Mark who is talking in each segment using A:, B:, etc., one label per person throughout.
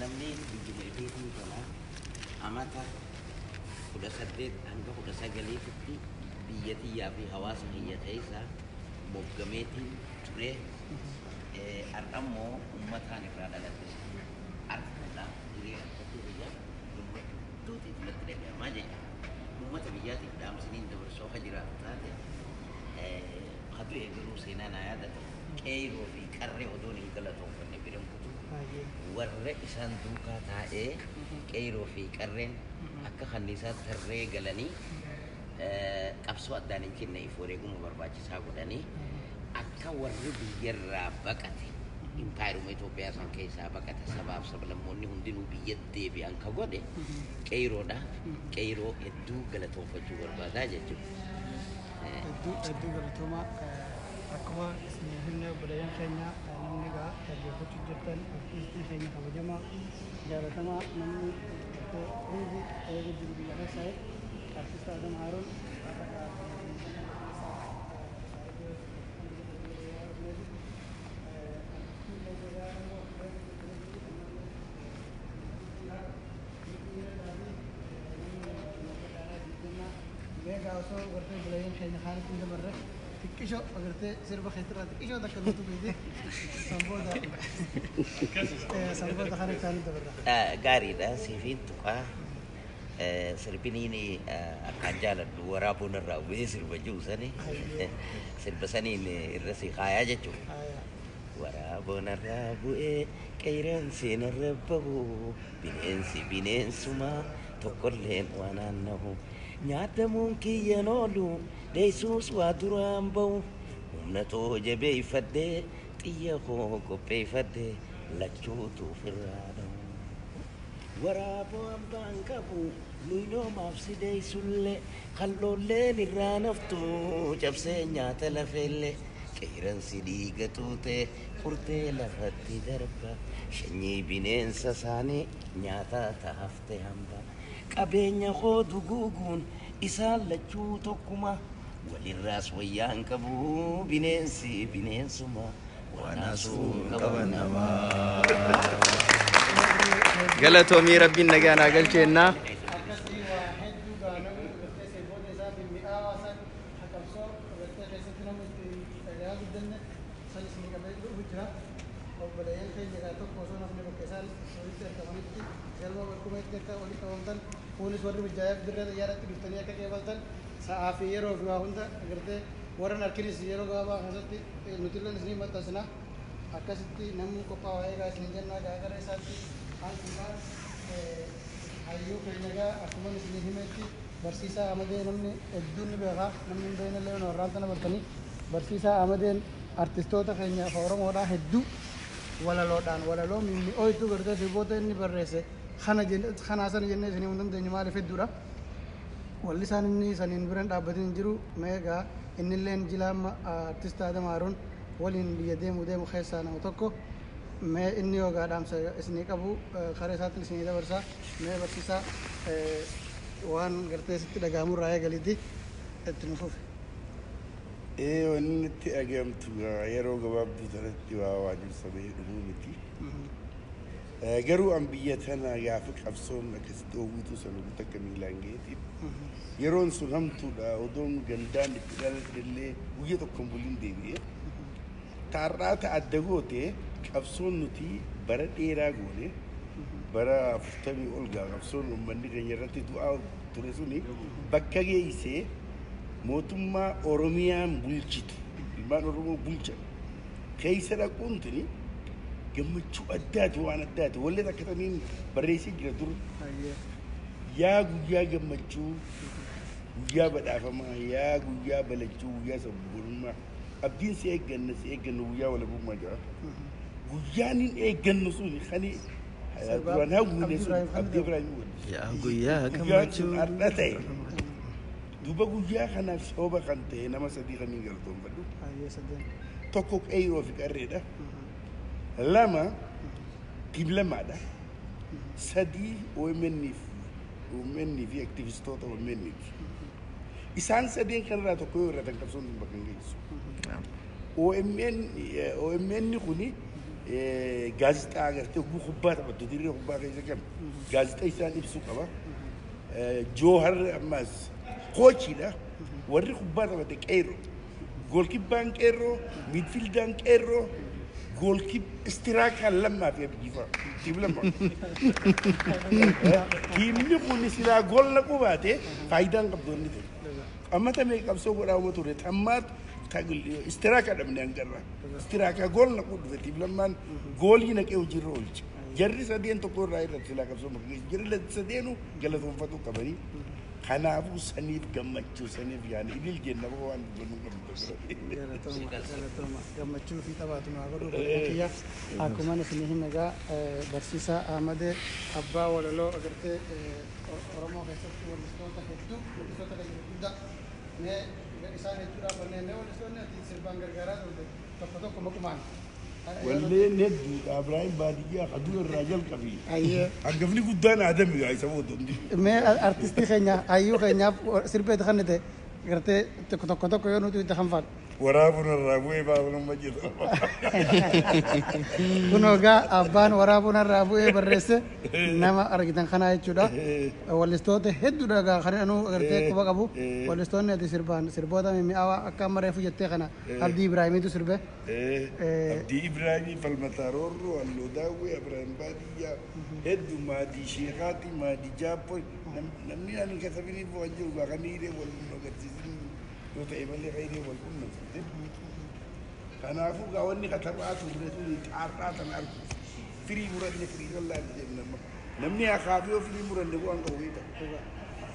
A: Namni biyyuma ifiitiin tola amata 18 hanga 19tti biyya tiyyaa fi hawaasa kiyya keessa moggameetiin ture. Har'ammoo uummataan irraa dhaladhe arguudhaaf hiree argachuu biyya gammachuutu natti dhaga'amaa jechuudha. Uummata biyyaatiif dhaamsiniin dabarsoo ka jiraatu taate, hadu eegaluu seenaa naa yaadatu, qeeroo fi qarree odoon hin galatoonfanne biran kutu. Warra isaan duukaa taa'ee, qeeroo fi qarreen akka kanniisaa tarree galanii, qabsoo addaan hin cinne if wareeguma barbaachisaa godhanii, akka warri biyyarraa baqate, impaayiruma Itoophiyaa san keessaa baqate, sabaaf sablammoonni hundinuu biyya deebi'an ka godhe qeeroodha. Qeeroo hedduu galatoonfachuu barbaadaa jechuudha.
B: Hedduu hedduu galatoomaa. Akkuma isin himne, obboleeyyan keenya, namni egaa dhaggeeffachuu jirtan artiistii keenya kabajamaa jaalatamaa namni hundi eegu jiru biyya keessaa, artist Adam Haaruun har'a biyya keessaa. Meegaa osoo gartee obboleeyyan keenya kaanitti hin dabarre, xiqqishoo agartee sirba keetirraa xiqqishoo takka nutu beekte, sanboota kana isaanii dabarra.
A: Gaariidha, siifiin tuqaa. Sirbiniin akkaan jaaladhu "Waraabuun irraa bu'ee" sirba jiru sani, sirba saniin irra si kaayaa jechuudha. Waraaboon irraa bu'ee qeerransi narra bahu, bineensi bineensuma tokkolleen waan naannahu, nyaatamuun kiyyan oolu, deessuus waa duraan bahu, humna too jabeeffadhee, xiyya koo qopheeffadhee, lachuutu ofirraa dhahu. Waraaboo hambaan qabu luynoomaaf si deessullee, kalloolleen irraa naftu cabsee nyaata lafeellee, qeerransi dhiiga tuutee qurtee lafatti darba, sanyii bineensa isaanii nyaata tahafte hamba, qabeenya koo duguuguun isaan lachuu tokkuma, walirraas wayyaan qabu, bineensi bineensuma waan haasuu qaban namaa.
C: Galatoomii, rabbiin nagaa naa galcheennaa.
B: Akkasii waa hedduu gaa namni gartee sirboota isaatiin mi'aawaa san haqabsoo gartee keessatti namni itti dhagaa guddanne san isin qabee dhufu jira. Obboleeyyan keenya gaa tokko osoo namni bakka isaan walitti argamanitti galma barkumeetti akka walitti qabamtan, kunis warri mijaayaaf dirree xiyyaaraatti dhuftanii akka qeebaltan, sa'aa fi yeroo fi waa hunda gartee warran harkinis yeroo gabaabaa keessatti nuti illee isinii maxxansina. Akkasitti namni qophaa'aa eegaa isin jennaa. Gaa gara isaatti aansuudhaan, hayyuu keenya gaa akkuma isinii himetti, barsiisaa Amadee namni hedduun ni beekaa, namni hin beekne illee warraan tana bartanii. Barsiisaa Amadeen artistoota keenya Oromoodhaa hedduu walaloodhaan, walaloo mimmi'ooytuu gartee sirboota inni barreesse kana kanaa sana jennee isinii hin dandeenyu, maaliif hedduudha. Wallisaan inni saniin bira hin dhaabbatin hin jiru. Meegaa innilleen jila amma artist Adam Haaruun waliin biyya deemu deemu keessaa nama tokko. Mee inni yogaa dhaamsa isinii qabu karaa isaatiin isinii dabarsa. Mee barsiisaa, waan gartee sitti dhaga'amurraa eegaliiti itti nu fufe.
D: Ee, wanni nutti dhaga'amtu yeroo gabaabduu tanatti waa waan ibsamee dhumuu miti. Garuu an biyya tana gaafa qabsoon akkasitti oowwituu sana guutuu akka miilaan gaheetiif, yeroon sun hamtuudha, odoon gandaan itti dhaladhe illee guyya tokko hin bulin deebi'ee. Taarraa ta adda goote, qabsoon nuti bara dheeraa goone, bara 40 ol gaa qabsoon uummanni keenya irratti du'aa ture suni bakka geessee, mootummaa Oromiyaan bulchitu, ilmaan Oromoo bulchan keessa dhaquun tuni gammachuu addaati, waan addaati. Wallee takka taniin barreessee jira dur: "Yaa guyyaa gammachuu, guyyaa badhaafamaa, yaa guyyaa balachuu, guyyaa sabboonummaa, abdiin si eegganna, si eegganna, guyyaa walabummaa" jira. Guyyaan hin eeggannu sun kani duraan hawwine sun Abdii Ibraahim waliin.
C: Yaa guyyaa
D: Guyyaan sun
C: gammachuu.
D: har'a ta'e. Duuba guyyaa kanaaf sababa kan ta'e nama sadii kan hin galatoonfadhu.
B: Sadeen.
D: Tokko qeerroo fi qarreedha. Lama diblamaadha. Sadii OMN fi OMN fi aktivistoota OMN ti. Isaan sadeen kanarraa tokko yoo irraa qabsoon sun bakka hin geessu. OMN kuni Gaazexaa agartee hogguu kubbaa taphattu dirree kubbaa keessa kam gaazexaa isaan ibsuu qaba. Joohar ammas koochiidha. Warri kubbaa taphate qeerroo. Goalkeepaan qeerroo, midfieldaan qeerroo, goalkeep strikeraan lammaa fi abdiifaa. Team lammaa. Tiimni kun silaa goal naquu baate faayidaan qabdu inni ture. Amma tamee qabsoo godhaa ture tammaat striker dhabne hangarraa. Striker goal naquu dhufe team lammaan goolii naqee hojiirra oolche. Jarri sadeen tokko irraa irratti silaa qabsoo bakka jarri sadeenuu galatoonfatuu qabanii. Kanaafuu saniif gammachuu saniif yaani ilil jenna waan jennu qabnu.
B: Galatooma, galatooma. Gammachuu fi taphaatu naa godhu kiyya. Akkuma isin hin egaa barsiisaa Ahmadee abbaa walaloo agartee Oromoo keessatti wallistoota hedduu, wallistoota keenya guddaa mee isaan hedduudhaaf wanneen mee wallistoonni ati sirbaan gargaaraa turte tokko tokko maqumaan.
D: Walleen hedduudha Ibraahim baadiyyaa kaduu irraa jalqabi.
B: Ayyee.
D: Hangafni guddaan Aadami gaa isa booda hundi.
B: Mee artistii keenya hayyuu keenyaaf sirba itti kennite gartee tokko tokko tokko yoo nuti itti kanfaadhu.
D: Waraabuun irraa bu'ee baafnumma jedhama.
B: Kun egaa abbaan waraabuun irraa bu'ee barreesse nama argitan kanaa jechuudha. Wallistoota hedduudha egaa kan anuu agartee quba qabu. Wallistoonni ati sirbaan sirboota mimmi'aawaa akka amma reefu jettee kana Abdii Ibraahimiitu sirbe.
D: Abdii Ibraahimii, Falmataa Roorroo, Halluu Daawwee, Ibraahim Baadiyyaa, hedduu Maadii Sheekaati, Maadii Jaappoo, namni ani katabiniif waan jiru gaa kan hiiree wal agarsiisin yoo ta'e malee kan hiiree wal qunnamsiise. Kanaafuu gaa wanni katabaa turre sun xaarxaa tan argu. Firii muranne firii bal'aa jenna amma. Namni akaafii yoo firii muranne bu'aan qabu beekta.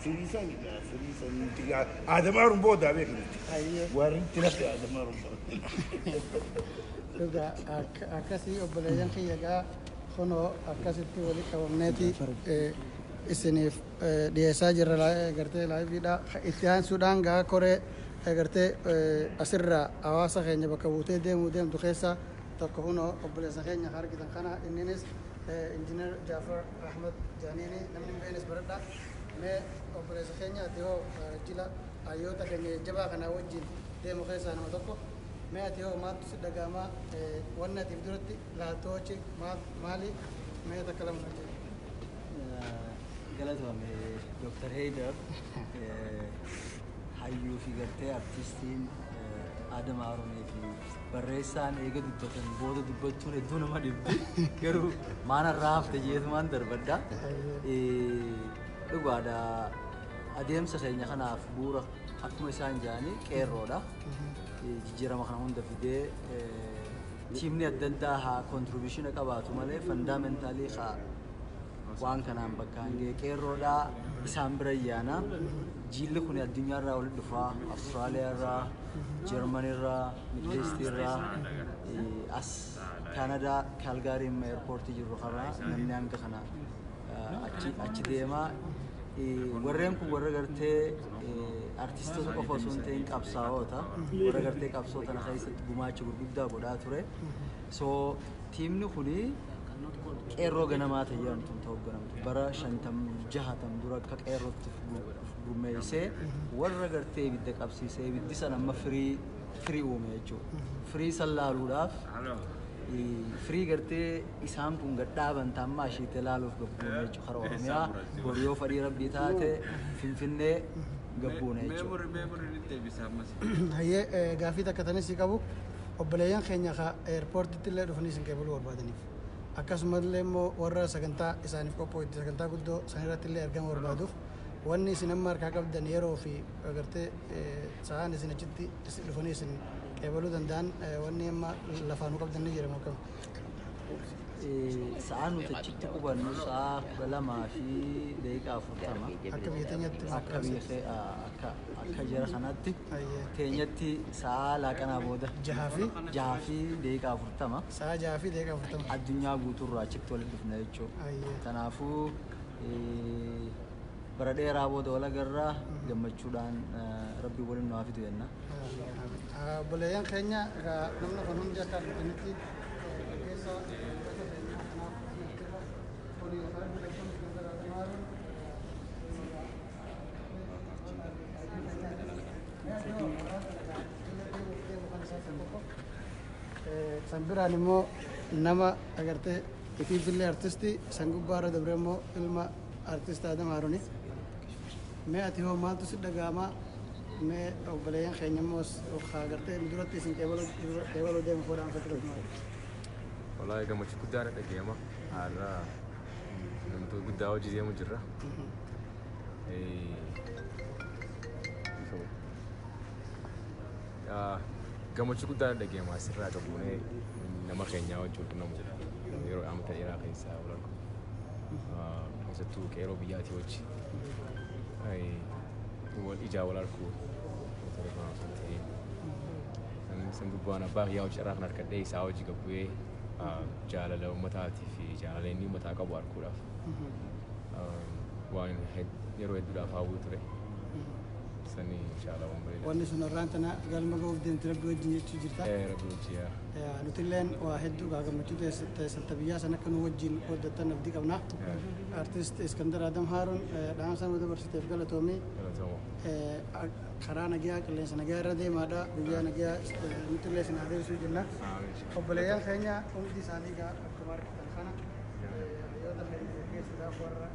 D: Firii san gaa firii san nuti gaa Aadamaa Rumboodaa beeku nuti. Warri itti lafe Aadamaa Rumboo.
B: Dhugaa akkasii obboleeyyan kiyya gaa kunoo akkasitti walitti qabamneeti isiniif dhiyeessaa jirra gartee liveiidha. Itti aansuudhaan gaa koree gartee asirraa hawaasa keenya bakka buutee deemuu deemtu keessaa tokko kunoo obboleessa keenya argitan kana inninis injiinar Jaafar Ahmad Jaaniini namni hin beeknes baradha. Mee obboleessa keenya ati hoo jila hayyoota keenya jajjabaa kanaa wajjin deemu keessaa nama tokko. Mee ati hoo maaltu si dhaga'ama wanni atiif duratti laaltoochi maali mee takka lama jedhe.
E: Galatoome Dr. Heydar, hayyuu fi gartee artistiin Adam Haarunii fi barreessaan eega dubbatan booda dubbachuun hedduu nama dhibdi. Garuu maan irraa hafte jeetumaan darbadda. Dhugaadha, adeemsa keenya kanaaf bu'uura akkuma isaan jedhanii qeerroodha. Jijjiirama kana hunda fidee tiimni adda addaa haa contribution qabaatu malee fundamentalii haa waan kanaan bakka hangee qeerroodha isaan bira ayyaana. Jiilli kun addunyaarraa walitti dhufaa Awustiraaliyaarraa, Jeermanirraa, Middle Eastirraa, as Kaanadaa Kaalgaarii amma airportii jirru kana namni hanga kana achi deemaa. Warreen kun warra gartee artistoota qofa osoo hin ta'in qabsaa'oota warra gartee qabsoo tana keessatti gumaacha gurguddaa godhaa ture. So tiimni kuni qeerroo ganamaa ta'e jedhamtu hoogganamtu bara 56 dura akka qeerrootti gurmeessee warra gartee ibidda qabsiisee ibiddi san amma firii uume jechuudha. Firii san laaluudhaaf firii gartee isaan kun gadhaaban taammaa ishiitti laaluuf gabbuune jechuudha. Karaa Oromiyaa boru yoo fedhii rabbii taate Finfinnee gabbuune jechuudha.
B: Hayyee gaaffii takka tanis si qabu obboleeyyan keenya ka airportitti illee dhufanii isin qeebaluu barbaadaniif. Akkasumallee immoo warra sagantaa isaaniif qopho'etti sagantaa guddoo san irratti illee argama barbaaduuf wanni isin amma harkaa qabdan yeroo fi agartee sa'aan isin achitti dhufanii isin qeebaluu danda'an wanni amma lafaanuu qabdan ni jira moo akkam?
E: Sa'aan nuti achitti qubannu sa'a 12:40.
B: Akka biyya teenyatti.
E: Akka biyya akka jara kanatti teenyatti sa'a laaqanaa booda.
B: Jahaa fi?
E: 6:40.
B: Sa'a 6:40.
E: Addunyaa guutuurraa achitti walitti dhufna jechuudha. Kanaafuu bara dheeraa booda wal agarraa gammachuudhaan rabbi waliin nu haa fidu jenna.
B: Obboleeyyan keenya egaa namni kun hundi akka argitanitti keessa keenya kanaaf kuni san biraan immoo Nama agartee ifiifillee artistii san gubbaa irra dabre immoo ilma artist Adam Haaruni. Mee ati hoo maaltu si dhaga'ama? Mee obboleeyyan keenya immoo agartee duratti isin qeebaluu deemu fuudhaan fakkatu maali?
F: Wallaahi gammachuu guddaa na dhaga'ama. Har'a namoota guddaa hojii deemu jirra. Gammachuu guddaa na dhaga'ama asirraa qabuunee nama keenyaa wajjin quunnamu yeroo amata dheeraa keessaa wal argu. Keessattuu qeeroo biyyaatii wajji wal ijaa wal argu ta'ee san gubbaan abbaa kiyyaa hojii carraa kan argadhee isaa hojii gabbu'ee jaalala uummataatii fi jaalala inni uummataa qabu arguudhaaf waan yeroo hedduudhaaf hawwii ture. Sani inshallah waan bareeda.
B: Wanni sun irraan tana galma ga'uuf deemti rabbi wajjin jechuu jirta.
F: Eh, rabbi wajji yaa.
B: Nuti illeen waa hedduu gaa gammachuu teessanta biyyaa san akka nu wajjin qooddattan abdii qabna. Artist Iskandar Adam Haaruun, dhaamsa nu dabarsiteef galatoomii.
F: Galatooma.
B: Karaa nagayaa, qilleensa nagayaa irra deemaadha. Biyyaa nagayaa nuti illee isin adeemsuu jenna. Obboleeyyan keenya hundi isaanii gaa akkuma argitan kana hayyoota keenya keessuudhaaf warra